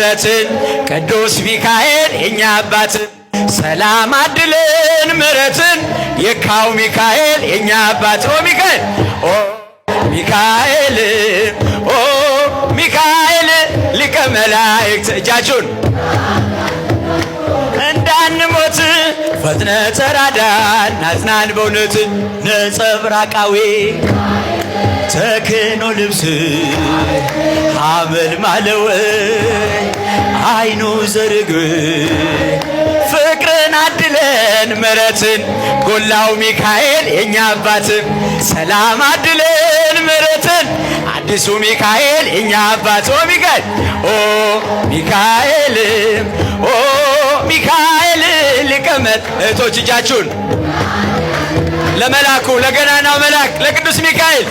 ምረትን ቅዱስ ሚካኤል የኛ አባት ሰላም አድለን ምረትን የካው ሚካኤል የኛ አባት ኦ ሚካኤል ኦ ሚካኤል ኦ ሚካኤል ሊቀ መላእክት እጃችሁን እንዳንሞት ፈጥነ ተራዳን አጽናን በእውነት ነጸብራቃዊ ተክኖ ልብስ ሐመል ማለው አይኑ ዘርግ ፍቅርን አድለን ምሕረትን ጎላው ሚካኤል የኛ አባት ሰላም አድለን ምሕረትን አዲሱ ሚካኤል የኛ አባት ኦ ሚካኤል ኦ ሚካኤል ኦ ሚካኤል ሊቀመጥ እህቶች እጃችሁን ለመላኩ ለገናናው መልአክ ለቅዱስ ሚካኤል።